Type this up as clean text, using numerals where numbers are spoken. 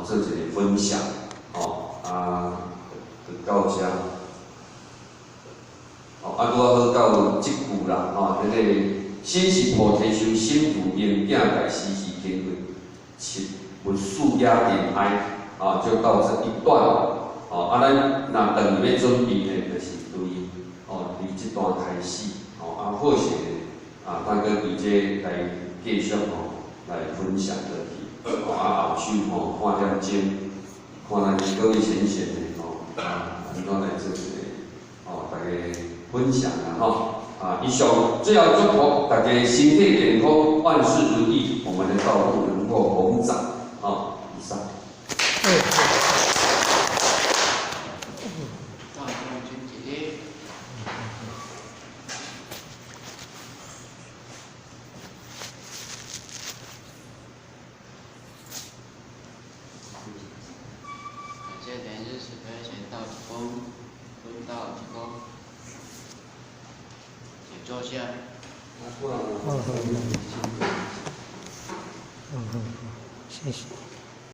做一个分享，吼，啊，就到遮。哦，啊，拄仔好到這句啦，吼，這個身是菩提樹，心如明鏡台，時時勤奮，切勿使惹塵埃，啊，就到這一段。哦，啊，咱若轉去欲準備呢，就是對，哦，佇這段開始，哦，啊，好勢啊，咱閣佇這來繼續吼，來分享落去。哦，啊，後首吼看點鐘，看咱各位賢賢的吼，啊，按怎來做一個，哦，大家分享啦吼。啊，以上最後祝福大家身體健康，萬事如意，我們的道路能夠宏展。啊，以上。大眾請起立。感謝蓮日慈悲賢道鞠躬，遵道鞠躬，請坐下。嗯嗯嗯，謝謝。